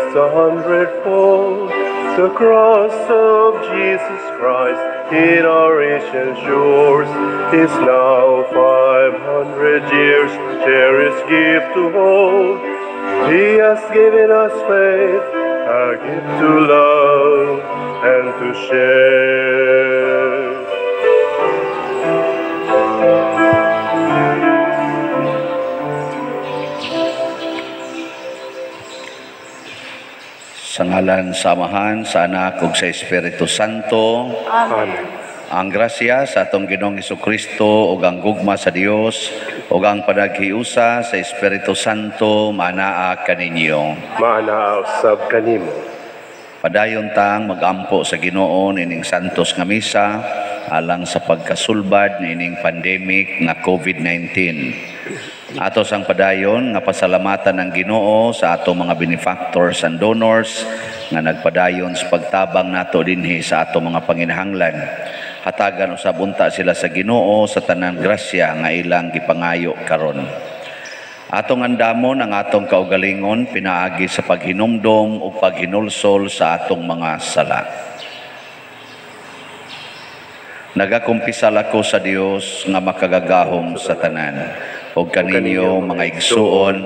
Blessed a hundredfold. The cross of Jesus Christ in our ancient shores is now 500 years, cherished gift to hold. He has given us faith, a gift to love and to share. Sa ngalan sa Amahan, sa Anak ug sa Espiritu Santo. Amen. Ang grasya sa atong Ginoong Hesukristo ug ang gugma sa Dios ug ang panaghiusa sa Espiritu Santo maanaa kaninyo. Maanaa usab kanimo. Padayon tang magampo sa Ginoo nining santos nga misa alang sa pagkasulbad niining pandemic nga COVID-19. Ato sang padayon nga pasalamatan ng Ginoo sa ato mga benefactors and donors nga nagpadayon sa pagtabang nato dinhi sa ato mga panginahanglan. Hatagan usab unta sila sa Ginoo sa tanang grasya nga ilang gipangayo karon. Atong andamon ang atong kaugalingon pinaagi sa paghinumdom ug paghinulsol sa atong mga sala. Nagakumpisal ako sa Dios nga makagagahom sa tanan ug kaninyo mga igsuon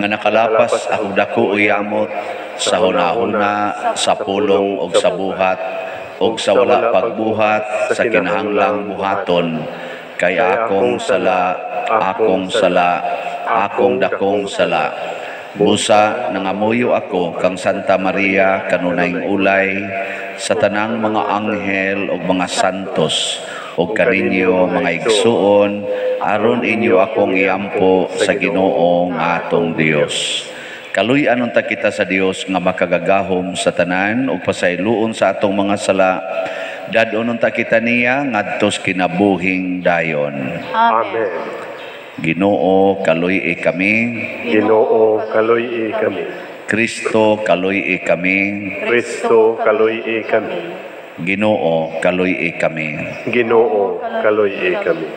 nga nakalapas ako dako uyamot sa hunahuna, sa pulong ug sa buhat ug sa wala pagbuhat sa kinahanglang buhaton, kay akong sala, akong sala, akong dakong sala. Busa nangamuyo ako kang Santa Maria kanunayng ulay sa tanang mga anghel ug mga santos ug kaninyo mga igsuon aron inyo akong iampo sa Ginoo nga atong Dios. Kaluy-an unta kita sa Dios nga makagagahom sa tanan ug pasayloon sa atong mga sala. Dad-on unta kita niya ngadtos kinabuhing dayon. Amen. Ginoo, kaluy-i kami. Ginoo, kaluy-i kami. Kristo, kaluy-i kami. Kristo, kaluy-i kami. Ginoo, kaluy-i kami. Ginoo, kaluy-i kami.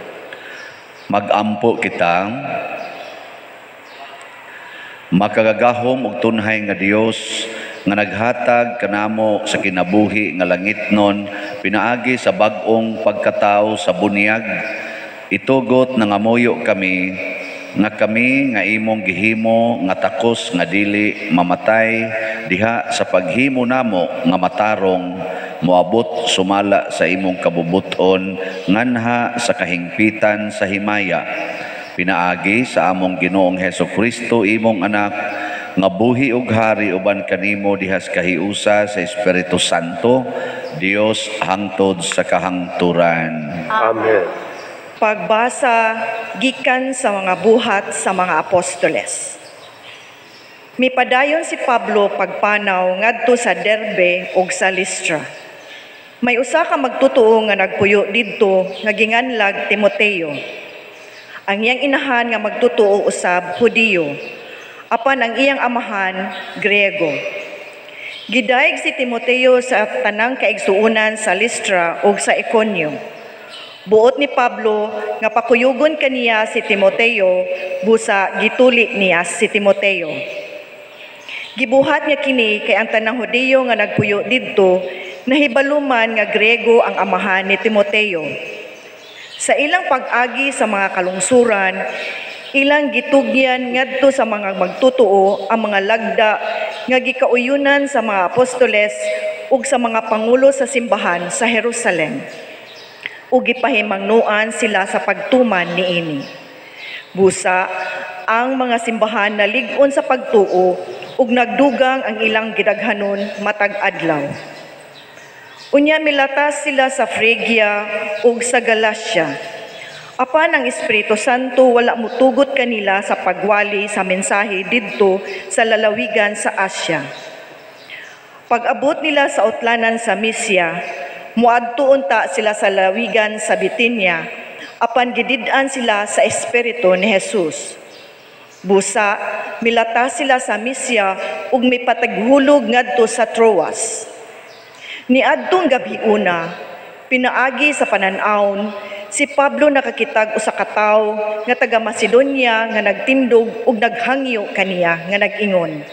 Magampo kita. Makagagahom og tunhay nga Dios nga naghatag kanamo sa kinabuhi nga langitnon pinaagi sa bag-ong pagkatao sa bunyag, itugot nangamuyo kami nga kami nga imong gihimo nga takos nga dili mamatay diha sa paghimo namo nga matarong moabot sumala sa imong kabubuton nganha sa kahingpitan sa himaya pinaagi sa among Ginoong Hesukristo imong anak nga buhi ug hari uban kanimo diha sa kahiusa sa Espiritu Santo, Dios hangtod sa kahangturan. Amen. Pagbasa gikan sa mga buhat sa mga apostoles. Mipadayon si Pablo pagpanaw ngadto sa Derbe ug sa Listra. May usa ka magtutuo nga nagpuyo didto nga ginganlag Timoteo. Ang iyang inahan nga magtutuo usab Hudiyo, apan ang iyang amahan Griego. Gidayeg si Timoteo sa tanang kaigsuonan sa Listra ug sa Iconio. Buot ni Pablo nga pakuyugon kaniya si Timoteo, busa gituli niya si Timoteo. Gibuhat niya kini kay ang tanang Hudiyo nga nagpuyo didto nahibaluman nga Griego ang amahan ni Timoteo. Sa ilang pag-agi sa mga kalungsuran, ilang gitugyan ngadto sa mga magtutuo ang mga lagda nga gikauyunan sa mga apostoles ug sa mga pangulo sa simbahan sa Jerusalem. Ug gipahimangnoan sila sa pagtuman niini. Busa, ang mga simbahan nalig-on sa pagtuo ug nagdugang ang ilang gidaghanon matag adlaw. Unya milatas sila sa Phrygia ug sa Galatia. Apan ang Espiritu Santo wala mutugot kanila sa pagwali sa mensahe didto sa lalawigan sa Asia. Pag-abot nila sa utlanan sa Mysia, muadto unta sila sa lalawigan sa Bitinia, apan gidid-an sila sa Espiritu ni Jesus. Busa, milatas sila sa Mysia ug mipataghulog ngadto sa Troas. Niadtong gabhiuna, pinaagi sa panan-awon, si Pablo nakakitag usa ka tawo nga taga Macedonia nga nagtindog ug naghangyo kaniya nga nag-ingon,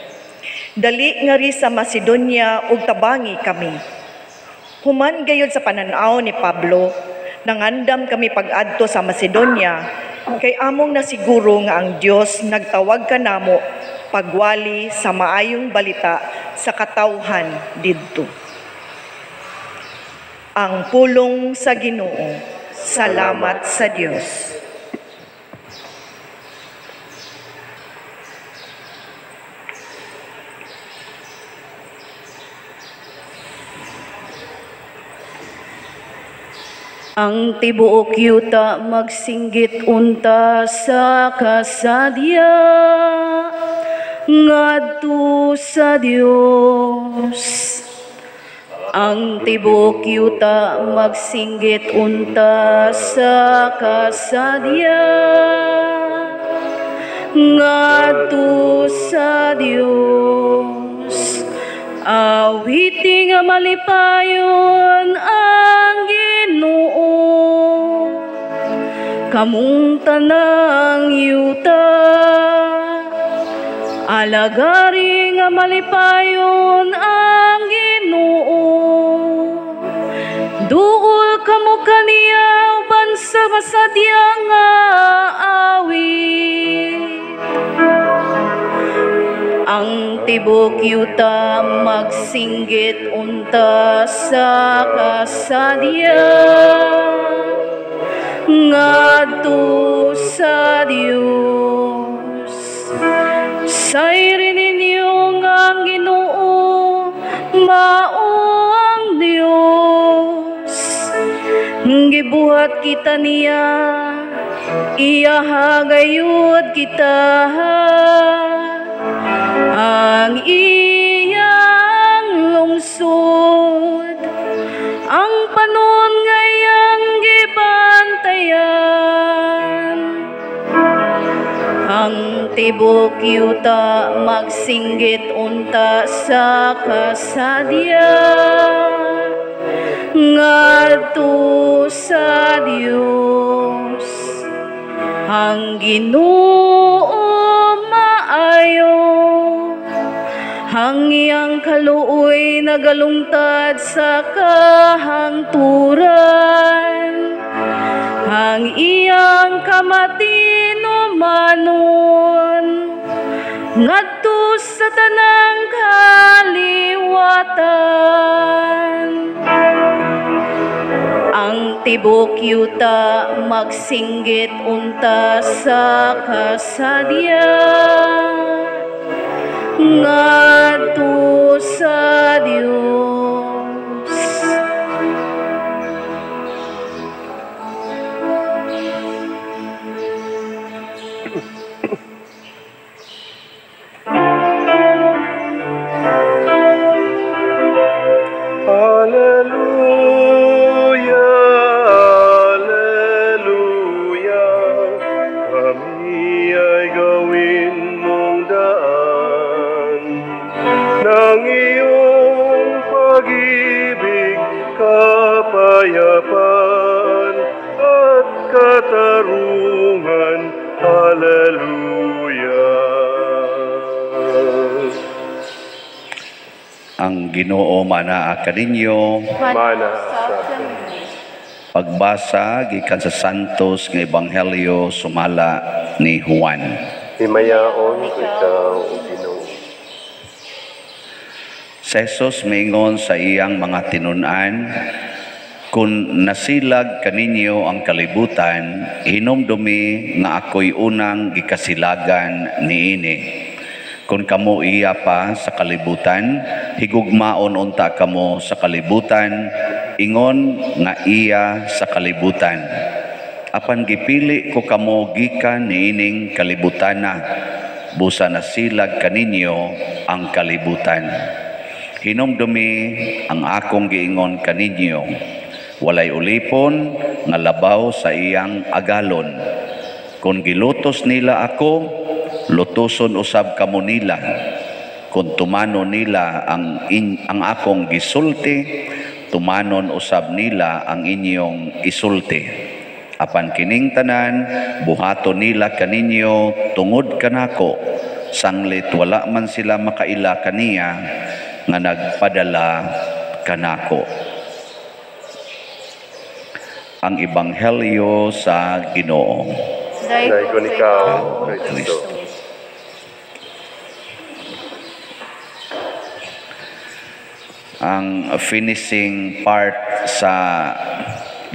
Dali ngari sa Macedonia ug tabangi kami. Human gayud sa panan-aw ni Pablo, nangandam kami pag-adto sa Macedonia, kay among nasiguro nga ang Dios nagtawag kanamo pagwali sa maayong balita sa katawhan didto. Ang pulong sa Ginoo. Salamat sa Dios. Ang tibuok yuta magsinggit unta sa kasadya ngadto sa Dios. Ang tibuok yuta magsinggit unta sa kasadya ngadto sa Dios. Awiti nga malipayon ang Ginoo, kamong tanang yuta. Alagari nga malipayon ang Ginoo, duol kamo kaniya uban sa masadya nga awit. Ang tibok yuta magsinggit unta sa kasadya ngadto sa Dios. Sayri ninyo nga ang Ginoo mao ang Dios. Gibuhat kita niya, iya gayud kita. Ang iyang lungsod, ang panon ngayang gibantayan. Ang tibok yuta magsinggit unta sa kasadya ngadto sa Dios. Ang Ginoo maayo, ang iyang kaluoy nagalungtad sa kahangturan. Ang iyang kamatinumanon ngadto sa tanang kaliwatan. Ang tibok yuta magsinggit unta sa kasadya ngadto sa Dios. Alleluia, alleluia, kami ay gawin mong daan ng iyong pag-ibig, kapayapaan at katarungan. Alleluia. Ang Ginoo manaa kaninyo. Mana sa Pagbasa gikan sa Santos nga Ebanghelyo sumala ni Juan. Himayaon ko ikaw, O Ginoo. Si Jesus miingon sa iyang mga tinun-an, kung nasilag kaninyo ang kalibutan, hinumdumi nga ako'y unang gikasilagan niini. Kung kamo iya pa sa kalibutan, higugmaon unta kamo sa kalibutan, ingon nga iya sa kalibutan. Apan gipili ko kamo gikan niining kalibutana, busa nasilag kaninyo ang kalibutan. Hinumdumi ang akong giingon kaninyo, walay ulipon nga labaw sa iyang agalon. Kung gilutos nila ako, lutuson usab kamo nila. Kung tumano nila ang akong gisulti, tumanon usab nila ang inyong isulti. Apan kining tanan, buhaton nila kaninyo tungod kanako, sanglit wala man sila makaila kaniya nga nagpadala kanako. Ang Ebanghelyo sa Ginoo. Daygon ikaw, Kristo. Ang finishing part sa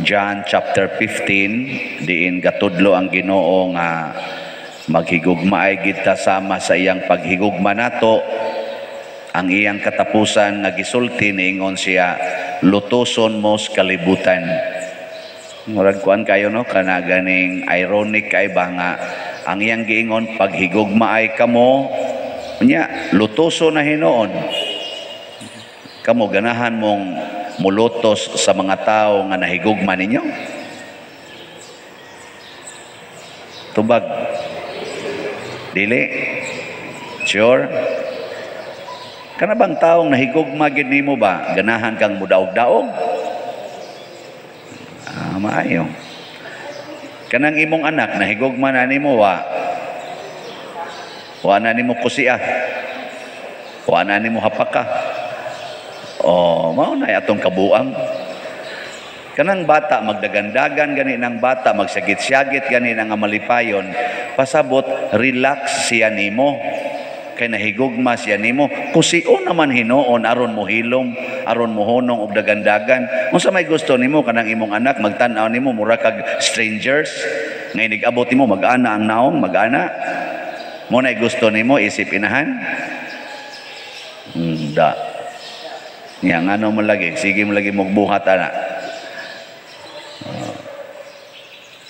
John chapter 15, diin gatudlo ang Ginoo nga maghigugmaay gid ta sama sa iyang paghigugma nato. Ang iyang katapusan nga gisulti niingon siya, lutoson mo sa kalibutan. Murag kuan kayo no, kana ganing ironic kay ba nga ang iyang giingon paghigugmaay kamo, unya lutoson na hinuon. Kamo ganahan mong mulutos sa mga tao nga nahigugma ninyo? Tubag. Dili? Sure? Kana bang taong nahigugma gid nimo ba? Ganahan kang mudaog-daog? Ah, maayo. Kanang imong anak nahigugma na nimo wa? Wa na nimo kusia. Wa na nimo hapaka. Oh, mao na atong kabuang. Kanang bata magdagandagan gani nang bata, magsagit-syagit gani nga malipayon, pasabot relax siya nimo. Kay nahigugma siya nimo. Kusio naman hinuon aron mohilom, aron mohunong og dagandagan. Unsa may gusto nimo kanang imong anak magtan-aw nimo mura kag strangers nga inig-abot nimo mag-ana ang naong, mag-ana. Mo nay gusto nimo isip inahan? Da. Nya ngano mo lagi, sige mo lagi mogbuhat ana.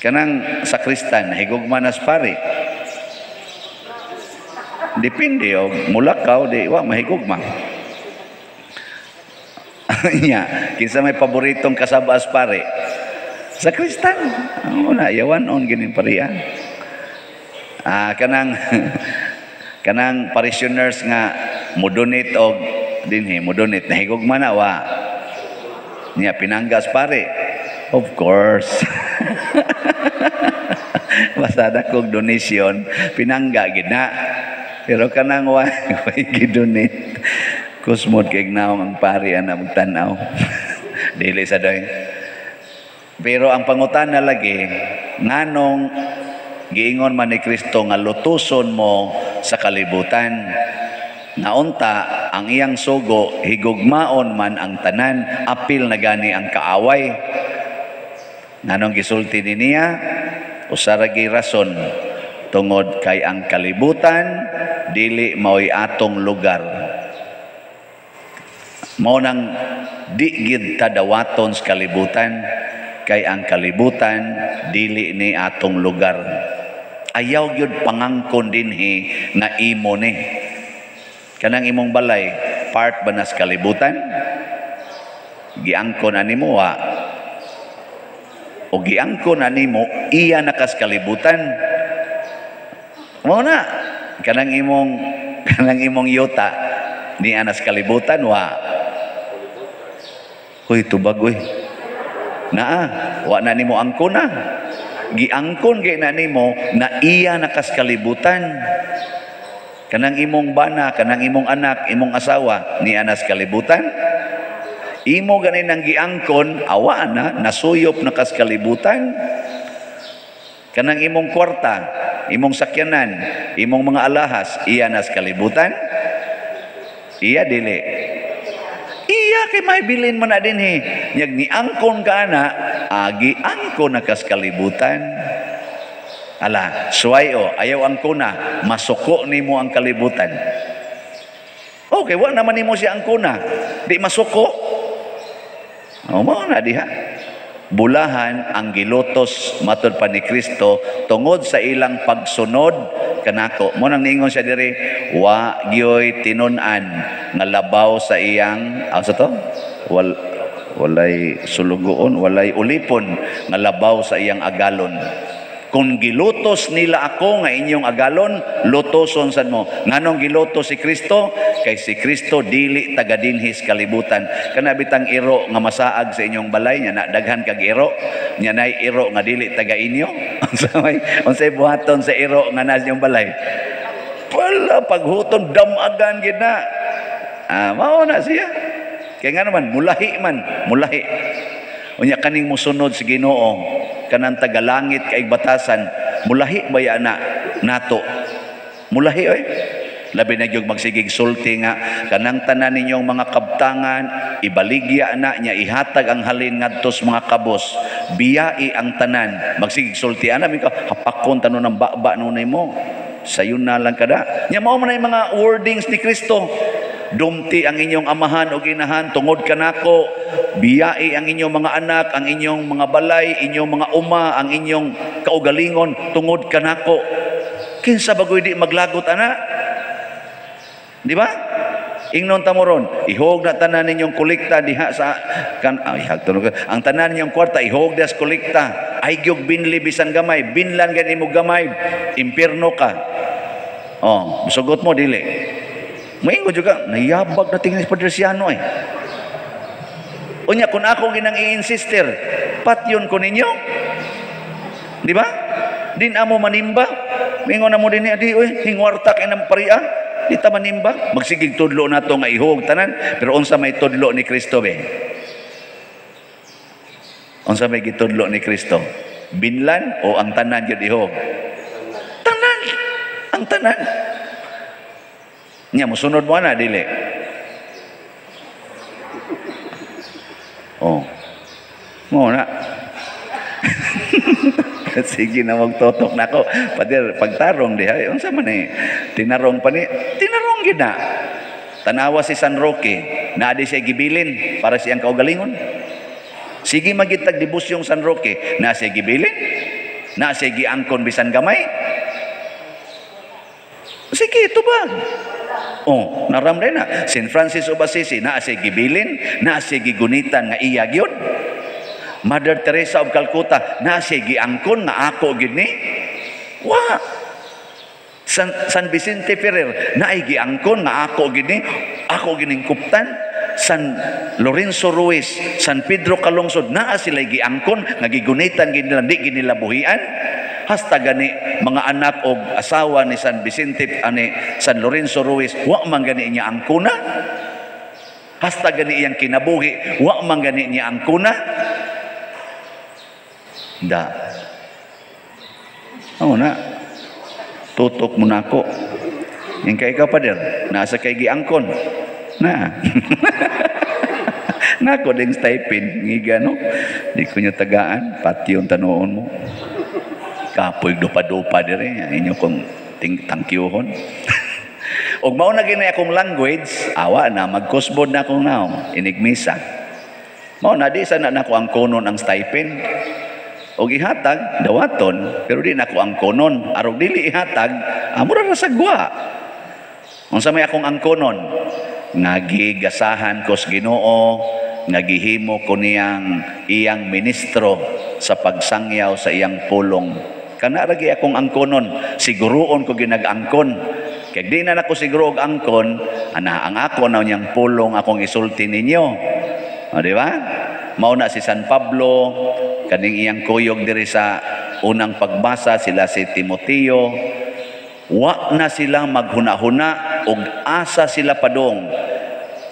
Kanang sakristan higugma nas pari. Depende og mulakaw di wa mahigugma. Nya, kinsa may paboritong kasabas pare? Sakristan. Una yawan on gini parian. Ah, kanang kanang parishioners nga mo-donate og dinhi mo-donate nahigugma na wa. Nya pinanggas pare. Of course. Basta dakog donation pinangga gid na. Pero kanang wa gidonate. Kusmod kay naong ang pari ana magtan-aw. Dili sa doy. Pero ang pangutana lagi nganong giingon man ni Kristo nga lutuson mo sa kalibutan. Naunta ang iyang sugo higugmaon man ang tanan, apil na gani ang kaaway. Nganong gisulti ni niya? Usa ra gyud rason, tungod kay ang kalibutan dili maoy atong lugar. Mao nang di gid ta dawaton sa kalibutan, kay ang kalibutan dili ni atong lugar. Ayaw gyud pangangkon dinhi nga imo ni. Kanang imong balay, part ba nas kalibutan? Giangkon animo wa? O giangkon animo iya nakas kalibutan? Mao na kanang imong yuta ni anas kalibutan wa? Hoy tubag oy. Naa, wa na nimo angkon na. Giangkon gay na nimo na iya nakas kalibutan. Kanang imong bana, kanang imong anak, imong asawa ni anas kalibutan. Imo gani nang giangkon, awa na nasuyop na kas kalibutan. Kanang imong kwarta, imong sakyanan, imong mga alahas, iya nas kalibutan. Iya dili. Iya kay may bilin man na dinhi. Nyag niangkon ka ana, agi angkon na kas kalibutan. Ala, suway o, ayaw angkona, masuko nimo ang kalibutan. Okay, wa naman nimo siya angkona, di masuko. O, mao na diha. Bulahan ang gilutos matud pa ni Kristo tungod sa ilang pagsunod kanako. Mo nang niingon siya diri, wa gyoy tinun-an nga labaw sa iyang sa to? Walay sulugoon, walay ulipon nga labaw sa iyang agalon. Kung gilutos nila ako nga inyong agalon, lutoson sad mo. Nganong gilutos si Kristo? Kay si Kristo dili taga dinhis kalibutan. Kana bitang iro nga masaag sa inyong balay nya na daghan kag iro, nya nay iro nga dili taga inyo. Unsay buhaton sa iro nga nas inyong balay? Wala paghuton damagan gid na. Ah, mao na siya. Kaya nga naman mulahi man, mulahi. Unya kaning mosunod sa Ginoo, kanang tagalangit kay batasan, mulahi baya na nato? Mulahi oy. Labi na gyud magsigig sulti nga kanang tanan ninyong mga kabtangan ibaligya na nya, ihatag ang halin ngadto sa mga kabos, biyai ang tanan. Magsigig sulti ana mi ka hapakon tanon ng baba nunay mo, sayon na lang kada nya. Mao man ay mga wordings ni Kristo: dumti ang inyong amahan o ginahan tungod kanako, biyai ang inyong mga anak, ang inyong mga balay, inyong mga uma, ang inyong kaugalingon tungod kanako. Kinsa bagoy di maglagot ana? Di ba? Ingnon ta mo ron, ihog na tanan ninyong kolekta diha sa kan ay hagtunog ang tanan ninyong kwarta, ihog diha sa kolekta. Ay gyud binli bisan gamay, binlan gani mo gamay, impierno ka. Oh, sugot mo dili. Moingon jud ka, nayabag na tingin si Padre Siano eh. Unya kung ako ginang i-insister, patyon ko ninyo. Di ba? Din amo manimba. Mingon na mo din di oy, hingwarta kay ng paria. Di ta manimba. Magsigig tudlo nato nga ihog tanan, pero unsa may tudlo ni Kristo be? Unsa may gitudlo ni Kristo? Binlan o ang tanan gyud ihog? Tanan. Ang tanan. Nya mosunod mo ana dili? Oh. Mo na. Sige na magtotok na ako. Pader, pagtarong diha, unsa man eh. Tinarong pa ni, tinarong gid na. Tanawa si San Roque, naa di siya gibilin para siyang kaugalingon. Sige magitag debusyong San Roque, naa siya gibilin, naa siya giangkon bisan gamay. Sige, tubag. Oh, naram na. Saint Francis of Assisi, naa siya gibilin, naa siya gigunitan nga iya gyud. Mother Teresa of Calcutta, naa siya giangkon nga ako gyud ni. Wa. San Vicente Ferrer, naay giangkon nga ako gyud ni, ako gining kuptan. San Lorenzo Ruiz, San Pedro Calungsod, naa sila giangkon nga gigunitan gid nila, di gid nila buhian. Hasta gani mga anak og asawa ni San Vicente ani San Lorenzo Ruiz, wa man gani niya angkona. Hasta gani iyang kinabuhi, wa man gani niya angkona. Da. Oo na. Tutok mo na ako. Yung kay ikaw, pader, nasa kay giangkon. Na. Nako ding stipend. Ngiga, no? Di ko niya tagaan. Pati yung tanoon mo. Kapoy dupa-dupa dire. Inyo kong tangkyuhon. Og mao na gini akong language, awa na, magkusbod na akong naong. Inigmisa. Mao na, di sana nako ang konon ang stipend. Og ihatag, dawaton, pero di nako ang konon. Arog dili ihatag, amura ra sa gwa. Unsa may akong angkonon? Nagigasahan ko sa Ginoo, nagihimo ko niyang iyang ministro sa pagsangyaw sa iyang pulong. Kana ra gi akong angkonon, siguruon ko ginag-angkon. Kay di na nako siguro og angkon, ana ang ako na niyang pulong akong isulti ninyo. O, di ba? Mao na si San Pablo, kaning iyang kuyog diri sa unang pagbasa, sila si Timoteo, wa na sila maghuna-huna og asa sila padong.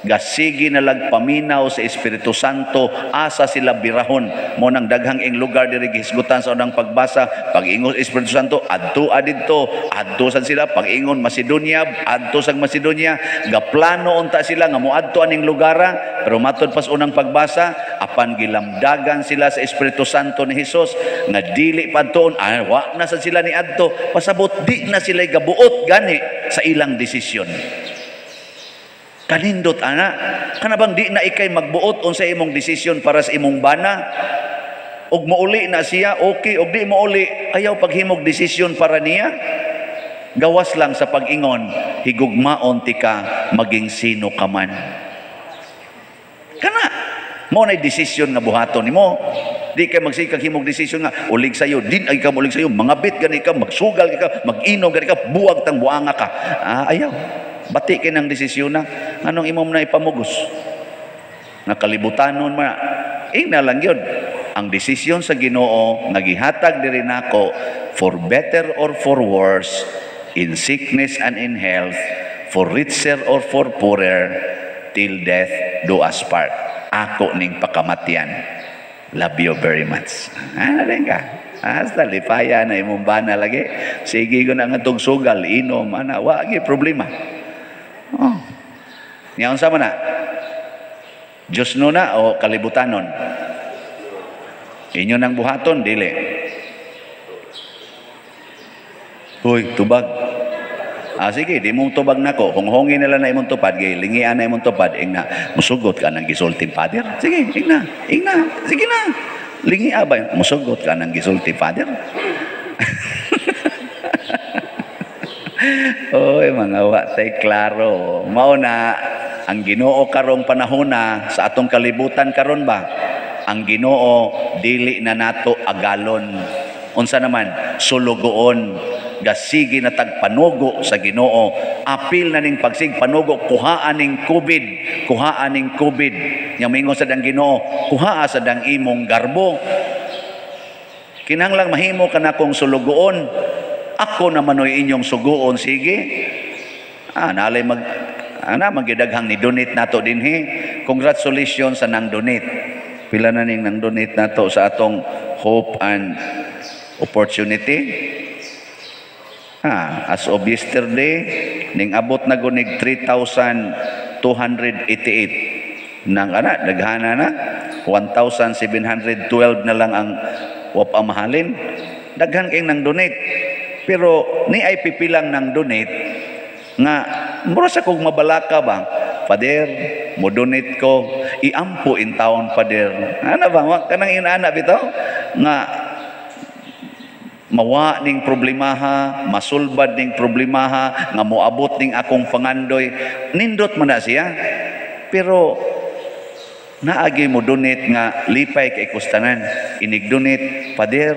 Gasigi na lagpaminaw sa Espiritu Santo, asa sila birahon. Mo nang daghang ing lugar diri gihisgutan sa unang pagbasa, pag-ingon Espiritu Santo, adto adidto, adto sad sila, pag-ingon Macedonia, adto sa Macedonia, gaplano unta sila nga moadto aning lugara, pero matod pas unang pagbasa, apan gilamdagan sila sa Espiritu Santo ni Hesus nga dili padtoon, wa na sad sila ni adto, pasabot di na sila gabuot gani sa ilang desisyon. Kanindot ana, kana bang di na ikay magbuot unsa imong desisyon para sa imong bana? Og mouli na siya, okay, og di mouli, ayaw paghimog desisyon para niya. Gawas lang sa pag-ingon, higugmaon tika maging sino ka man. Kana mo na desisyon nga buhaton nimo. Di kay magsikag himog desisyon nga ulig sayo, din ay ka mulig sayo, mangabit gani ka, magsugal ka, mag-inom gani ka, buwag tang buanga ka. Ah, ayaw. Bati kay ng desisyon na anong imong na ipamugos. Nakalibutanon man. Ingna lang yun. Ang desisyon sa Ginoo nga gihatag diri nako for better or for worse, In sickness and in health, for richer or for poorer, till death do us part. Ako ning pakamatyan. Love you very much. Ano rin ka? Hasta lipaya na imong bana lagi. Sige ko na nga sugal, inom, ana, wa gi problema. Oh. Nya unsa man na? Diyos no na o kalibutanon? Inyo nang buhaton, dili. Hoy, tubag. Ah, sige, di mong tubag nako. Honghongin nila na imong tupad, gay lingian na imong tupad, ingna, musugot ka ng gisulti, Father. Sige, ingna, ingna, sige na. Lingia ba? Musugot ka ng gisulti, Father. Oy, mga wa tay klaro. Mao na ang Ginoo karong panahona sa atong kalibutan karon ba? Ang Ginoo dili na nato agalon. Unsa naman? Sulugoon. Gasigi na tagpanugo sa Ginoo. Apil na ning pagsig panugo, kuhaan ning COVID, kuhaan ning COVID. Nya mingon sa dang Ginoo, kuhaa sa dang imong garbo. Kinahanglang mahimo ka na kong sulugoon. Ako naman oy inyong suguon, sige. Ah, nalay mag ana magidaghang ni donate nato dinhi. Congratulations sa nang donate. Pila na ning nang donate nato sa atong Hope and Opportunity. Ah, as of yesterday, ning abot na gunig 3,288. Nang ana, daghana na 1,712 na lang ang wapamahalin. Daghan kayong nang donate. Pero ni ay pipilang nang donate nga mura sa kog mabalaka ba? Father, mo donate ko, iampo in taon, Father. Ana ba wa kanang inana bitaw nga mawa ning problemaha, masulbad ning problemaha, nga moabot ning akong pangandoy. Nindot man na siya. Pero naagi mo donate nga lipay kay kustanan. Inig donate, Father,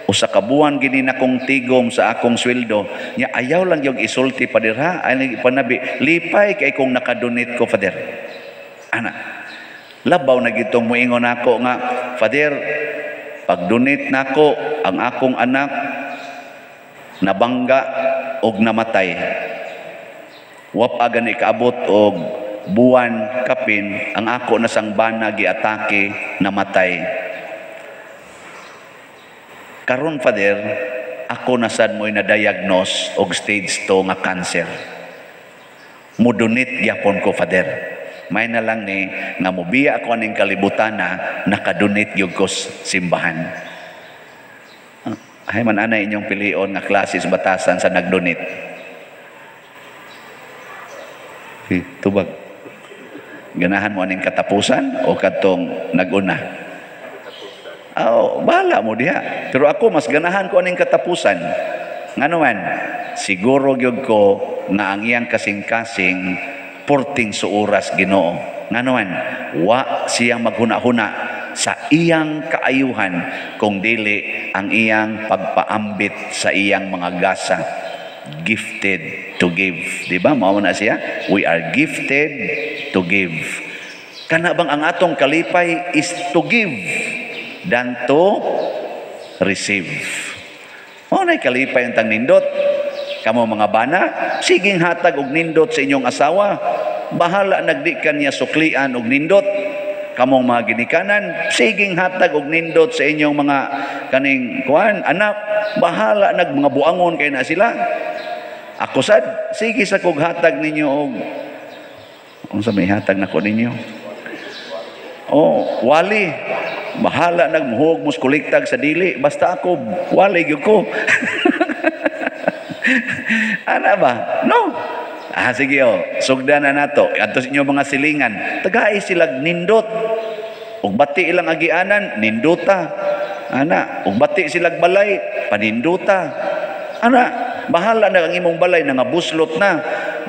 usa ka buwan gini na kong tigom sa akong sweldo. Nya ayaw lang yung isulti, Father, ha? Ay panabi, lipay kay kong nakadonate ko, Father. Ana, labaw na gitong muingon ako nga, Father, pag-donate nako ang akong anak nabangga og namatay. Wa pa gani kaabot og buwan kapin ang ako na sang bana giatake, namatay. Karon, Father, ako na sad mo'y na-diagnose og stage 2 nga cancer. Mo-donate gyapon ko, Father. May na lang ni nga mobiya ako aning kalibutan na nakadonate gyud ko simbahan. Ay man ana inyong pilion nga klase sa batasan sa nagdonate. Hey, tubag. Ganahan mo aning katapusan o kadtong naguna? Oh, bahala mo diha. Pero ako mas ganahan ko aning katapusan. Ngano man, siguro gyud ko nga ang iyang kasing-kasing porting suoras Ginoo. Ngano man, wa siyang maghuna-huna sa iyang kaayuhan kung dili ang iyang pagpaambit sa iyang mga gasa. Gifted to give. Di ba? Mao na siya. We are gifted to give. Kana bang ang atong kalipay is to give than to receive. Mao na kalipay ang tang nindot. Kamo mga bana, siging hatag og nindot sa inyong asawa. Bahala nagdi kaniya suklian og nindot. Kamong mga ginikanan, siging hatag og nindot sa inyong mga kaning kuan anak. Bahala nag mga buangon kay na sila. Ako sad, sige sa kog hatag ninyo og unsa may hatag nako ninyo? Oh, wali. Bahala nagmuhog mus kolektag sa dili, basta ako wali gyud ko. Ana ba? No. Ah, sige oh, sugdan na nato. Adto sa inyo mga silingan, tagay silag nindot. Ug bati ilang agianan, nindota. Ana, ug bati silag balay, paninduta. Ana, bahala na ang imong balay nangabuslot na.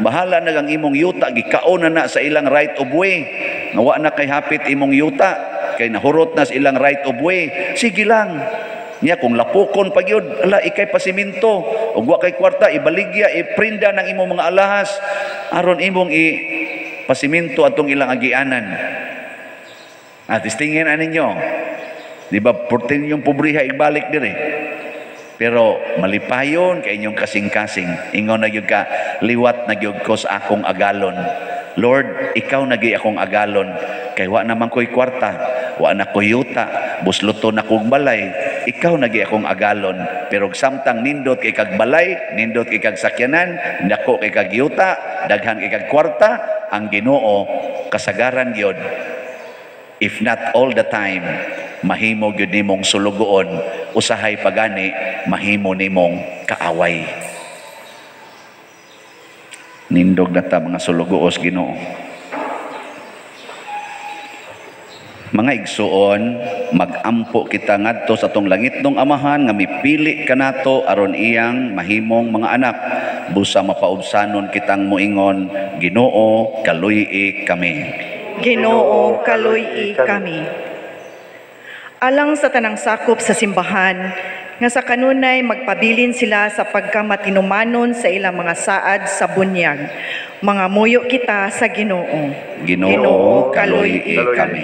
Bahala na ang imong yuta gikaon na sa ilang right of way. Nga wa na kay hapit imong yuta, kay nahurot na sa ilang right of way. Sige lang. Niya kung lapukon pa gyud, ala ikay pasiminto, ug wa kay kwarta ibaligya, iprinda ng imong mga alahas aron imong i pasiminto atong ilang agianan. At istingin aninyo. Di ba portin yung pobriha ibalik dire. Pero malipayon kay inyong kasing-kasing. Ingon na gyud ka, liwat na gyud ko sa akong agalon. Lord, ikaw na gyud akong agalon. Kay wa naman ko'y kwarta, wa na ko'y yuta, busluto na kog balay, ikaw na gyud akong agalon. Pero samtang nindot kay kag balay, nindot kay kag sakyanan, dako kay kag yuta, daghan kay kag kwarta, ang Ginoo kasagaran gyud, if not all the time, mahimo gyud nimong sulugoon, usahay pagani mahimo nimong kaaway. Nindog na ta mga sulugoos Ginoo. Mga igsuon, magampo kita ngadto sa atong langitnong Amahan nga mipili kanato aron iyang mahimong mga anak. Busa mapaubsanon kitang moingon, Ginoo, kaluy-i kami. Ginoo, kaluy-i kami. Alang sa tanang sakop sa simbahan, nga sa kanunay magpabilin sila sa pagkamatinumanon sa ilang mga saad sa bunyag. Mga muyo kita sa Ginoo. Ginoo, kaluy-i kami.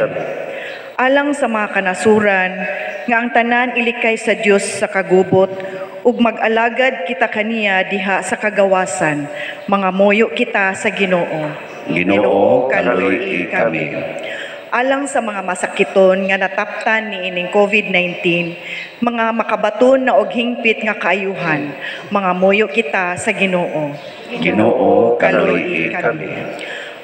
Alang sa mga kanasuran, nga ang tanan ilikay sa Dios sa kagubot, ug mag-alagad kita kaniya diha sa kagawasan. Mga muyo kita sa Ginoo. Ginoo, kaluy-i kami. Alang sa mga masakiton nga nataptan niining COVID-19, mga makabaton na og hingpit nga kaayuhan, mga muyo kita sa Ginoo. Ginoo, kaluy-i kami.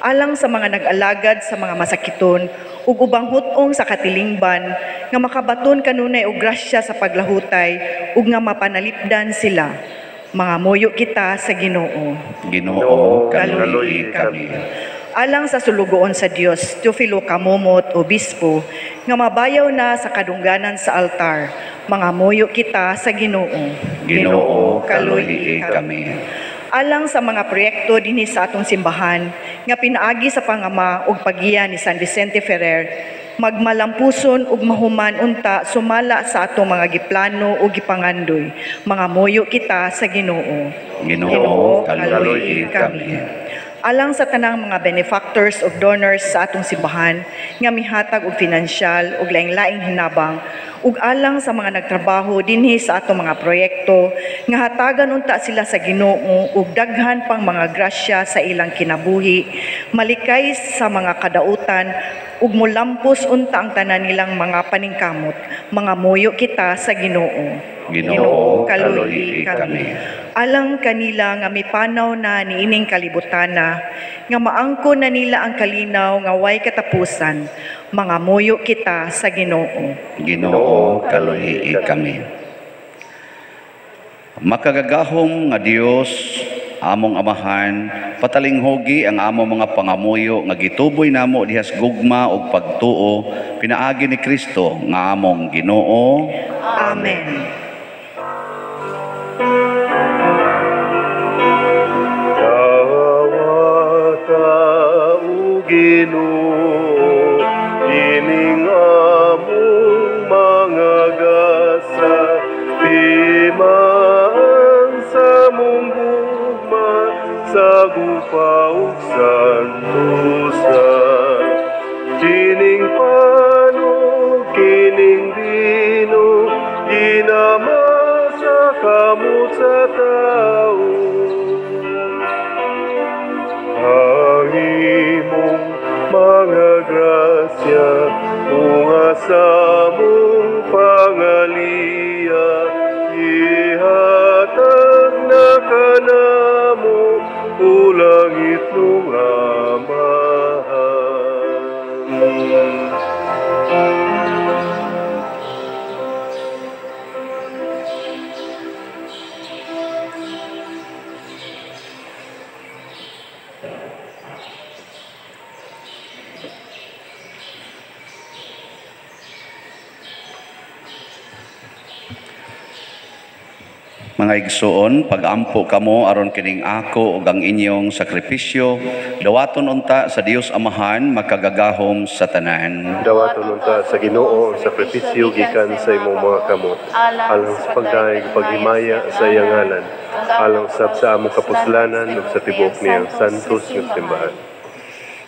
Alang sa mga nag-alagad sa mga masakiton ug ubang hut-ong sa katilingban nga makabaton kanunay og grasya sa paglahutay ug nga mapanalipdan sila, mga muyo kita sa Ginoo. Ginoo, kaluy-i kami. Alang sa sulugoon sa Dios, Teofilo Camomot, Obispo, nga mabayaw na sa kadungganan sa altar, mga muyo kita sa Ginoo. Ginoo, kaluy-i kami. Alang sa mga proyekto dinhi sa atong simbahan, nga pinaagi sa pangama ug paggiya ni San Vicente Ferrer, magmalampuson ug mahuman unta sumala sa atong mga giplano ug gipangandoy, mga muyo kita sa Ginoo. Ginoo, kaluy-i kami. Alang sa tanang mga benefactors ug donors sa atong simbahan nga mihatag og finansyal ug laing-laing hinabang, ug alang sa mga nagtrabaho dinhi sa atong mga proyekto nga hatagan unta sila sa Ginoo ug daghan pang mga grasya sa ilang kinabuhi, malikay sa mga kadautan ug molampos unta ang tanan nilang mga paningkamot. Mga muyo kita sa Ginoo. Ginoo, kaluy-i kami. Alang kanila nga mipanaw na niining kalibutana, nga maangko na nila ang kalinaw nga way katapusan, mga muyo kita sa Ginoo. Ginoo, kaluy-i kami. Makagagahom nga Dios, among Amahan, patalinghugi ang among mga pangamuyo nga gituboy namo dihas gugma ug pagtuo pinaagi ni Kristo nga among Ginoo. Amen. Dawata o Ginoo, ining among mga gasa, timaan sa mong gugma, sa gupa ug santusa. Kining pano, kining bino, ginama sa kamot sa tao. Ang imong mga grasya, unga sa mong pangaliya, ihatag na kanamo, o langit nung Amahan. Mga igsuon, pag-ampo kamo aron kining ako ug ang inyong sakripisyo, dawaton unta sa Dios Amahan makagagahom sa tanan. Dawaton unta sa Ginoo ang sakripisyo gikan sa imong mga kamot, alang sa pagdayeg paghimaya sa iyang ngalan, alang sab sa among kapuslanan ug sa tibuok niyang santos nga simbahan.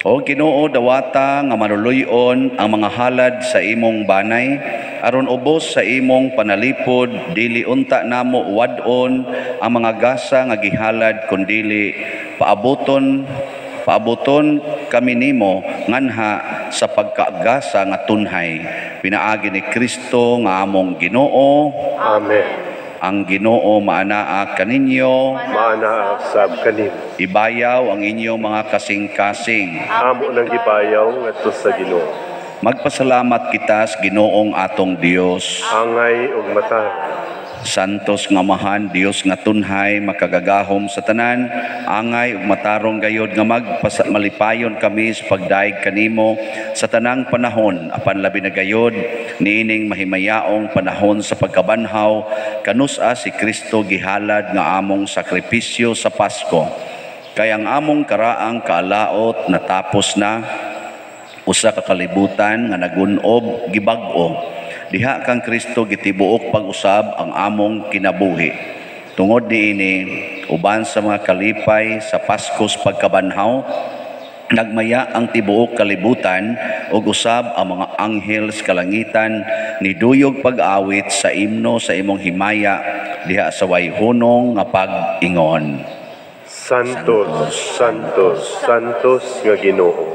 O Ginoo, dawata nga maluluy-on ang mga halad sa imong banay, Aron ubos sa imong panalipod, dili unta namo wad-on ang mga gasa nga gihalad, kundili paabuton kami nimo nganha sa pagkaagasa nga tunhay, pinaagi ni Kristo nga among Ginoo. Amen. Ang Ginoo maanaa kaninyo, maanaa sab kanimo. Ibayaw ang inyong mga kasing-kasing. Amo nang gibayaw ngadto sa Ginoo. Magpasalamat kita sa Ginoong atong Dios. Angay ug matarong. Santos nga Amahan, Dios nga tunhay, makagagahom sa tanan, angay ug matarong gayod nga malipayon kami sa pagdaig kanimo sa tanang panahon, apan labi na gayod niining mahimayaong panahon sa pagkabanhaw, kanus-a si Kristo gihalad nga among sakripisyo sa Pasko. Kay ang among karaang kaalaot natapos na, usa ka kalibutan nga nagun-ob gibag-o. Diha kang Kristo gitibuok pag-usab ang among kinabuhi. Tungod niini, uban sa mga kalipay sa Paskos pagkabanhaw, nagmaya ang tibuok kalibutan ug usab ang mga anghel sa kalangitan niduyog pag-awit sa imno sa imong himaya diha sa wayhunong nga pag-ingon. Santos, Santos, Santos nga Ginoo,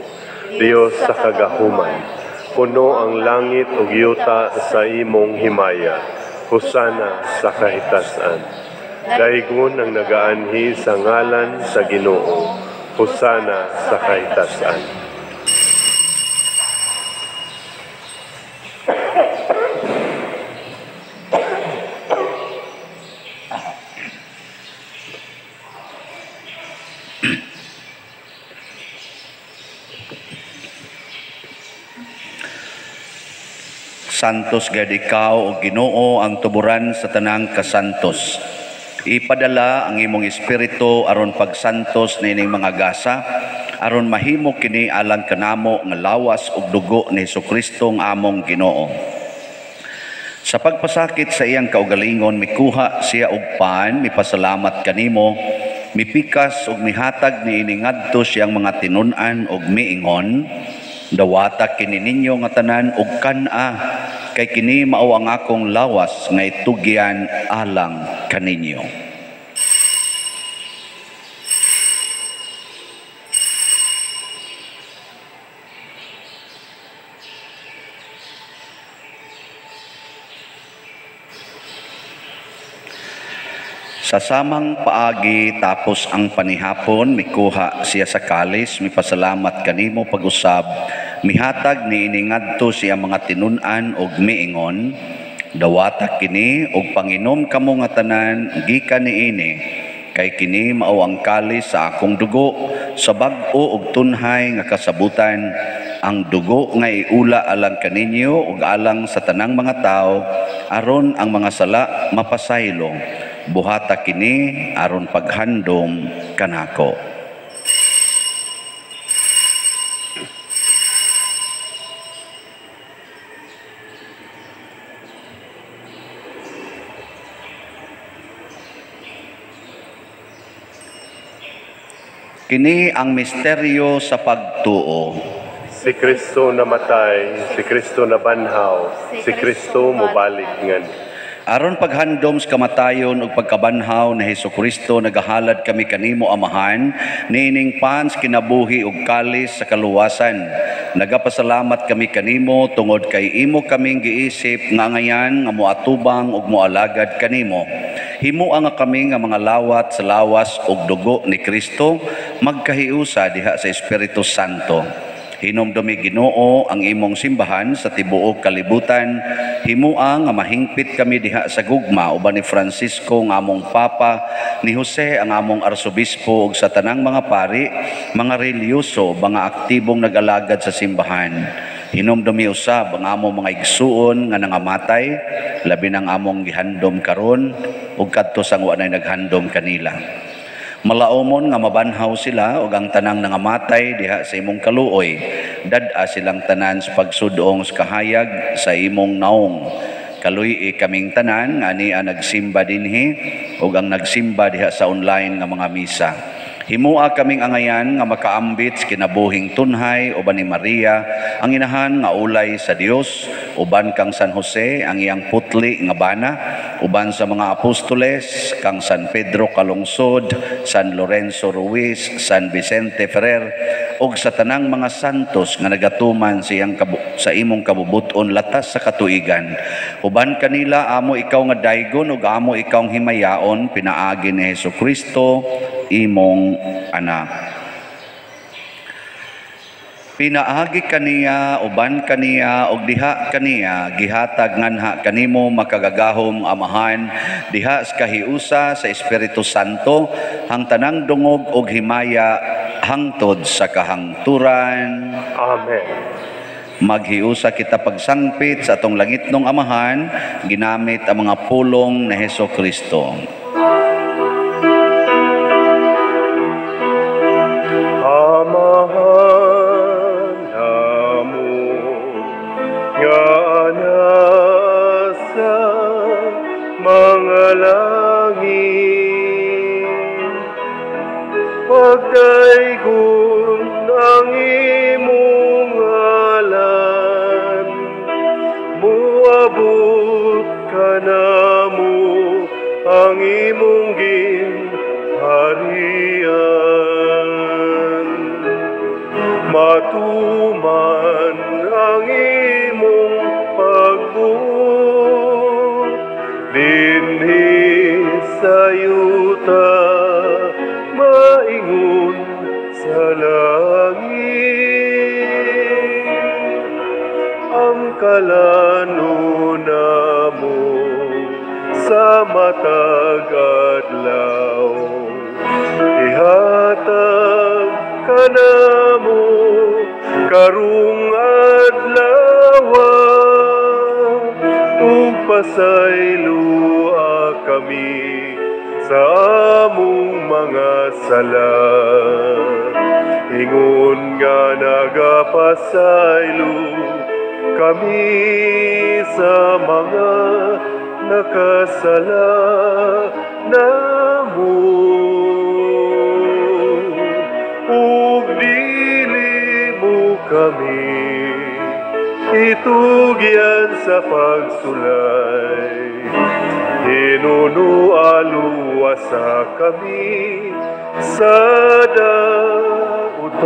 Dios sa kagahuman. Puno ang langit ug yuta sa imong himaya. Hosana sa kahitasan. Daygon ang nagaanhi sa ngalan sa Ginoo. Hosana sa kahitasan. Santos gad ikaw o Ginoo ang tuburan sa tanang kasantos. Ipadala ang imong espiritu aron pagsantos niining mga gasa, aron mahimo kini alang kanamo nga lawas ug dugo ni Hesukristo nga among Ginoo. Sa pagpasakit sa iyang kaugalingon, mikuha siya og pan, mipasalamat kanimo, mipikas ug mihatag niini ngadto siyang mga tinun-an ug miingon, dawata kini ninyo nga tanan ug kan-a, kay kini mao ang akong lawas nga itugyan alang kaninyo. Sa samang paagi tapos ang panihapon, mikuha siya sa kalis, mipasalamat kanimo pag-usab, mihatag niini ngadto siya mga tinun-an og miingon, dawata kini og panginom kamo nga tanan gikan niini, kay kini mao ang kalis sa akong dugo sa bag-o og tunhay nga kasabutan, ang dugo nga iula alang kaninyo ug alang sa tanang mga tawo, aron ang mga sala mapasaylo. Buhata kini aron paghandom kanako. Kini ang misteryo sa pagtuo. Si Kristo namatay, si Kristo nabanhaw, si Kristo mobalik ngan. Aron paghandom sa kamatayon ug pagkabanhaw ni Hesukristo, nagahalad kami kanimo Amahan niining pans kinabuhi ug kalis sa kaluwasan. Nagapasalamat kami kanimo tungod kay imo kaming giisip nga ngayan nga moatubang ug moalagad kanimo. Himoa nga kami nga mga lawat sa lawas ug dugo ni Kristo magkahiusa diha sa Espiritu Santo. Hinumdumi Ginoo ang imong simbahan sa tibuok kalibutan. Himoa nga mahingpit kami diha sa gugma uban ni Francisco nga among Papa, ni Jose ang among Arsobispo ug sa tanang mga pari, mga relihiyoso, mga aktibong nag-alagad sa simbahan. Hinumdumi usab ang among mga igsuon nga nangamatay, labi nang among gihandom karon ug kadto sang wa nay naghandom kanila. Malaomon nga mabanhaw sila ug ang tanang nangamatay diha sa imong kaluoy. Dad-a silang tanan sa pagsudong sa kahayag sa imong naong. Kaluy-i kaming tanan nga ania nagsimba dinhi ug ang nagsimba diha sa online nga mga misa. Himua kaming angayan nga makaambit sa kinabuhing tunhay uban ni Maria, ang inahan nga ulay sa Dios, uban kang San Jose ang iyang putli nga bana, uban sa mga apostoles kang San Pedro Calungsod, San Lorenzo Ruiz, San Vicente Ferrer, ug sa tanang mga santos nga nagatuman sa iyang sa imong kabubut-on latas sa katuigan. Uban kanila amo ikaw nga daygon ug amo ikaw himayaon pinaagi ni Hesukristo imong anak. Pinaagi kaniya, uban kaniya, ug diha kaniya, gihatag nganha kanimo makagagahom Amahan, diha sa kahiusa sa Espiritu Santo, hang tanang dungog ug himaya hangtod sa kahangturan. Amen. Maghiusa kita pagsangpit sa atong langitnong Amahan, ginamit ang mga pulong ni Hesukristo. Amahan namo nga nasa mga langit, pagdaygon ang imong ngalan, muabot kanamo ang imong ginharian. Matuman ang imong pagbuot dinhi sa yuta, maingon sa langit. Ang kalano namo sa matag adlaw, ihatag kanamo karong adlaw, ug pasayloa kami sa among mga sala, ingon nga nagapasaylo kami sa mga nakasala namo. Ug dili mo kami itugyan sa pagsulay, hinunualuwasa kami sa dautan.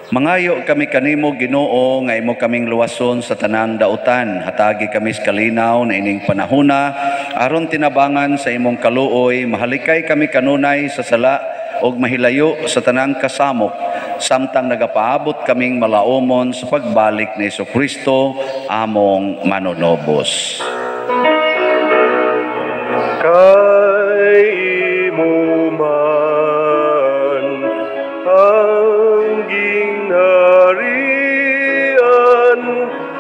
Mangayo kami kanimo Ginoo nga imo kaming luwason sa tanang dautan. Hatagi kami sa kalinaw na ining panahona aron tinabangan sa imong kaluoy, mahalikay kami kanunay sa sala og mahilayo sa tanang kasamok, samtang nagapaabot kaming malaomon sa pagbalik ni Hesukristo among manunobos. Kay imo man ang gingharian,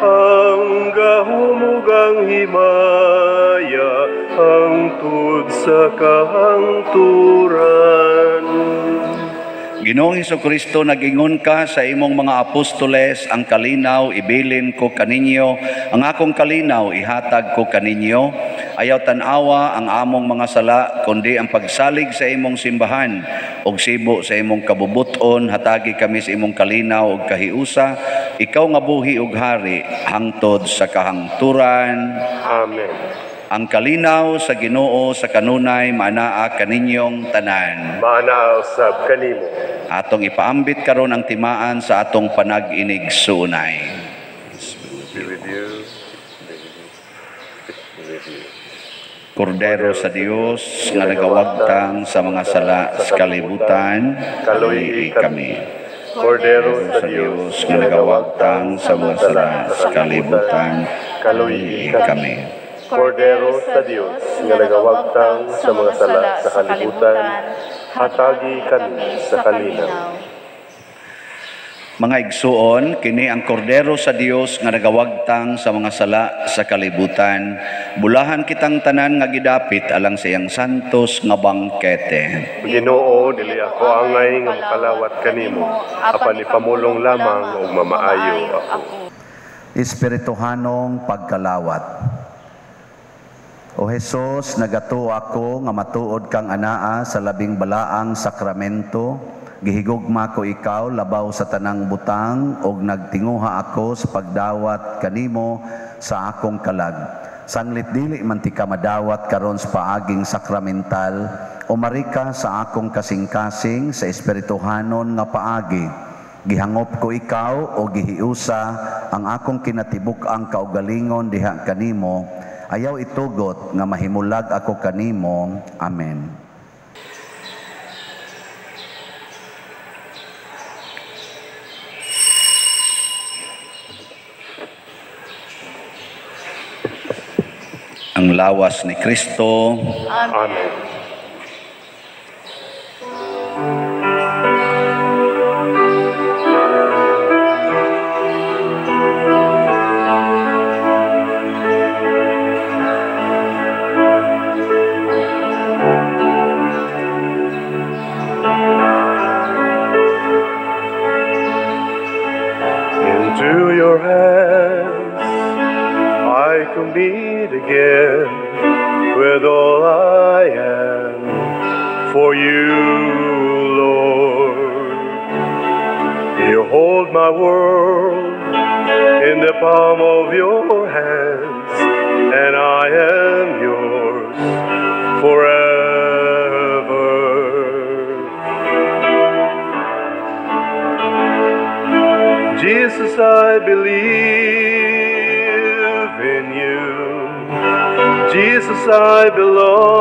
ang gahom ug ang himaya, hangtod sa kahangturan. Ginoong Hesukristo, nagingon ka sa imong mga apostoles, ang kalinaw ibilin ko kaninyo, ang akong kalinaw ihatag ko kaninyo. Ayaw tan-awa ang among mga sala, kundi ang pagsalig sa imong simbahan ug sibo sa imong kabubuton. Hatagi kami sa imong kalinaw ug kahiusa, ikaw nga buhi ug hari hangtod sa kahangturan. Amen. Ang kalinaw sa Ginoo sa kanunay maanaa kaninyong tanan. Maanaa usab kanimo. Atong ipaambit karon ang timaan sa atong panag-inig suunay. Be with you. Be with you. Kordero sa Dios nga nagawagtang sa mga sala sa kalibutan, kaluy kami. Kordero sa Dios nga nagawagtang sa mga sala sa kalibutan, kaluy kami. Kordero sa Dios nga nagawagtang sa mga sala sa kalibutan, hatagi kami sa kalinaw. Mga igsuon, kini ang kordero sa Dios nga nagawagtang sa mga sala sa kalibutan. Bulahan kitang tanan nga gidapit alang sa iyang santos nga bangkete. Ginoo, dili ako angay nga makalawat kanimo, apan ipamulong lamang ug mamaayo ako. Espirituhanong pagkalawat. O Hesus, nagatuo ako nga matuod kang anaa sa labing balaang sakramento. Gihigugma ko ikaw labaw sa tanang butang og nagtinguha ako sa pagdawat kanimo sa akong kalag. Sanglit dili man tika madawat karon sa paaging sakramental, umarika sa akong kasing-kasing sa espirituhanon nga paagi. Gihangop ko ikaw o gihiusa ang akong kinatibuk-ang kaugalingon diha kanimo. Ayaw itugot nga mahimulag ako kanimo. Amen. Ang lawas ni Kristo. Amen. Into your hands I commit again with all I am for you, Lord. You hold my world in the palm of your hands, and I am yours forever. Jesus, I believe in you. Jesus, I belong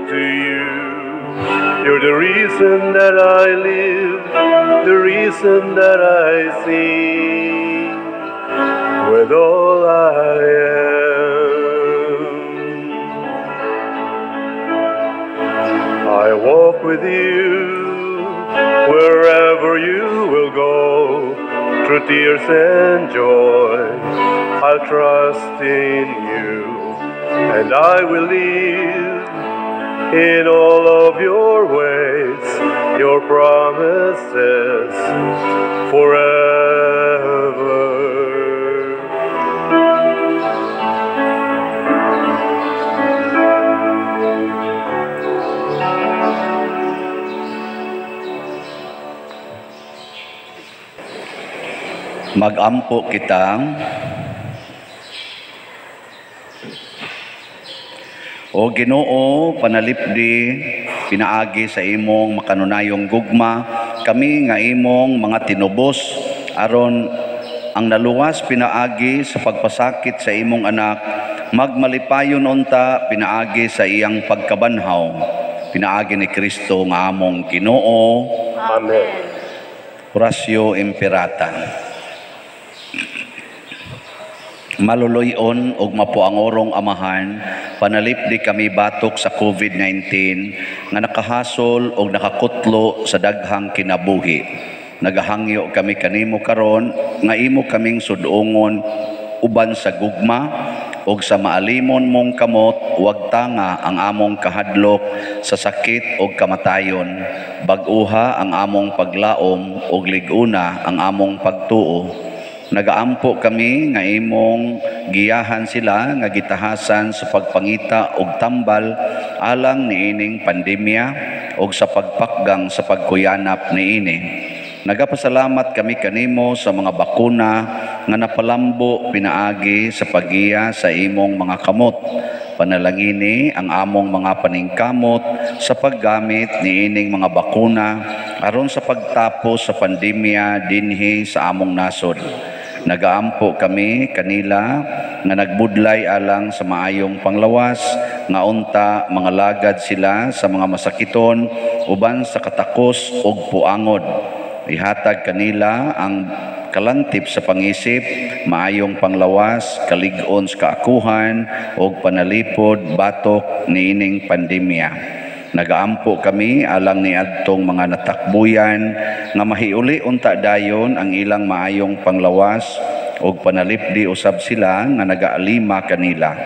to you. You're the reason that I live, the reason that I sing with all I am. I walk with you wherever you will go, through tears and joy, I'll trust in you, and I will live in all of your ways, your promises forever. Magampo kita. O Ginoo, panalipdi pinaagi sa imong makanunayong gugma kami nga imong mga tinubos, aron ang naluwas pinaagi sa pagpasakit sa imong anak, magmalipayon unta pinaagi sa iyang pagkabanhaw, pinaagi ni Kristo nga among Ginoo. Amen. Oratio Imperata. Maluloy-on og mapuangorong amahan, panalipdi kami batok sa COVID-19 nga nakahasol og nakakutlo sa daghang kinabuhi. Nagahangyo kami kanimo karon nga imo kaming sudongon uban sa gugma og sa maalimon mong kamot, wag tanga ang among kahadlok sa sakit og kamatayon. Bag-uha ang among paglaom og lig-una ang among pagtuo. Nagaampo kami nga imong giyahan sila nga gitahasan sa pagpangita og tambal alang niining pandemya og sa pagpakgang sa pagkuyanap niini. Nagapasalamat kami kanimo sa mga bakuna nga napalambo pinaagi sa paggiya sa imong mga kamot. Panalangini ang among mga paningkamot sa paggamit niining mga bakuna aron sa pagtapos sa pandemya dinhi sa among nasod. Nagaampo kami kanila nga nagbudlay alang sa maayong panglawas, nga unta mga lagad sila sa mga masakiton uban sa katakos ug puangod. Ihatag kanila ang kalantip sa pangisip, maayong panglawas, kalig-on sa kaakuhan ug panalipod batok niining pandemya. Nagaampo kami alang niadtong mga natakbuyan nga mahiuli unta dayon ang ilang maayong panglawas ug panalipdi usab sila nga nagaalima kanila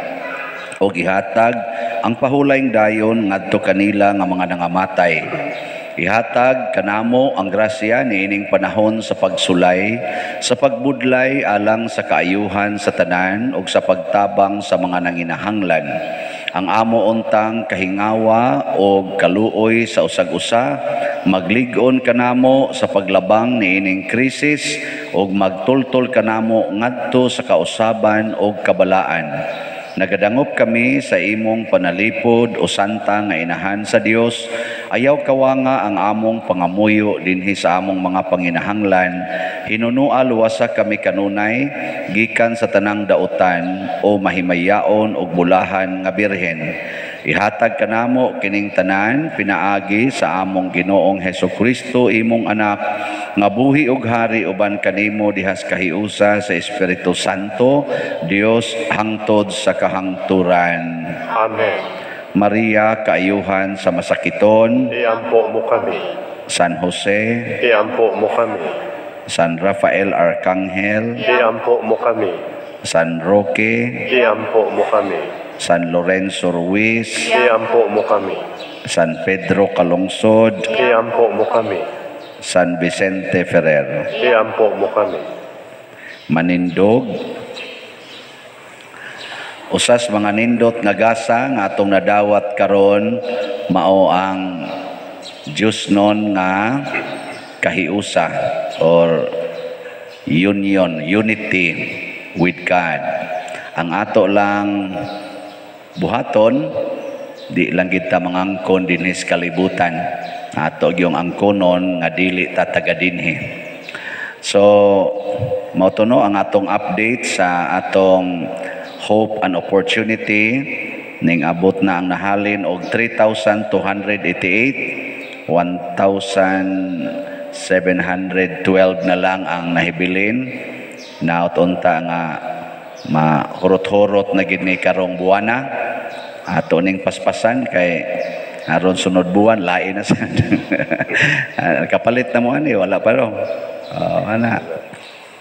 og ihatag ang pahulayng dayon ngadto kanila nga mga nangamatay. Ihatag kanamo ang grasya niining panahon sa pagsulay, sa pagbudlay alang sa kaayuhan sa tanan ug sa pagtabang sa mga nanginahanglan. Ang amo untang kahingawa og kaluoy sa usag-usa, maglig-on kanamo sa paglabang niining krisis ug magtultol kanamo ngadto sa kausaban ug kabalaan. Nagadangop kami sa imong panalipod o santa nga inahan sa Dios. Ayaw kawanga ang among pangamuyo dinhi sa among mga panginahanglan. Hinunua luwasa kami kanunay gikan sa tanang dautan o mahimayaon og bulahan nga birhen. Ihatag kanamo kining tanan pinaagi sa among Ginoong Hesukristo, imong anak, nga buhi og hari uban kanimo dihas kahiusa sa Espiritu Santo, Dios hangtod sa kahangturan. Amen. Maria, kaayuhan sa masakiton, Iampo mo kami. San Jose, Iampo mo kami. San Rafael Arcangel, Iampo mo kami. San Roque, Iampo mo kami. San Lorenzo Ruiz, Iampo mo kami. San Pedro Calungsod, Iampo mo kami. San Vicente Ferrer. Iampo mo kami. Manindog. Usas mga nindot nga gasa nga atong nadawat karon mao ang Diyosnon nga kahiusa or union, unity with God. Ang ato lang buhaton, di lang kita mangangkon dinhi sa kalibutan. Ato gyung angkonon nga dili ta taga dinhi. So, mao to no ang atong update sa atong hope and opportunity ning abot na ang nahalin og 3,288, 1,712 na lang ang nahibilin. Naot unta nga mahurot-hurot na gid ni karong buwana. Ato ning paspasan kay aron sunod buwan lain na sad. Kapalit na mo ani, wala pa ro. Oh, ana.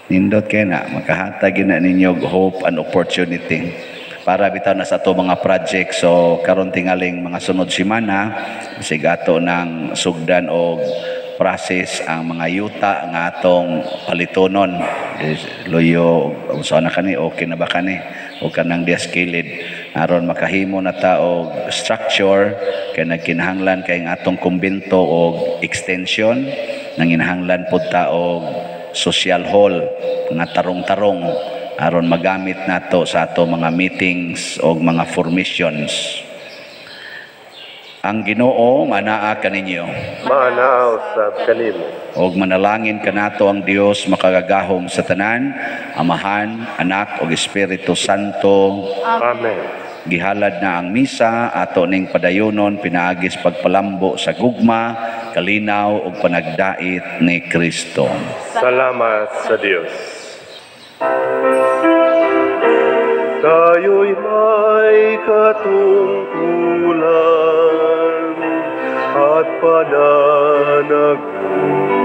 Nindot kay na makahatag na ninyo og hope and opportunity para bitaw na sa ato mga project. So karon tingaling mga sunod semana sig ato ng sugdan og process ang mga yuta nga atong palitonon. Luyo unsa na kani, okay na ba kani o kanang dias kilid aron makahimo na ta og structure kay nagkinahanglan kay ang atong kumbento og extension, nanginahanglan pud ta og social hall nga tarong-tarong aron magamit nato sa ato mga meetings og mga formations. Ang Ginoo manaa kaninyo. Maanaa usab kanimo. Og manalangin kanato ang Dios makagagahom sa tanan, Amahan, Anak ug Espiritu Santo. Amen. Gihalad na ang misa ato ning padayonon pinaagis pagpalambo sa gugma, kalinaw ug panagdait ni Kristo. Salamat sa Dios. Tayo'y may katungkulan at pananagutan.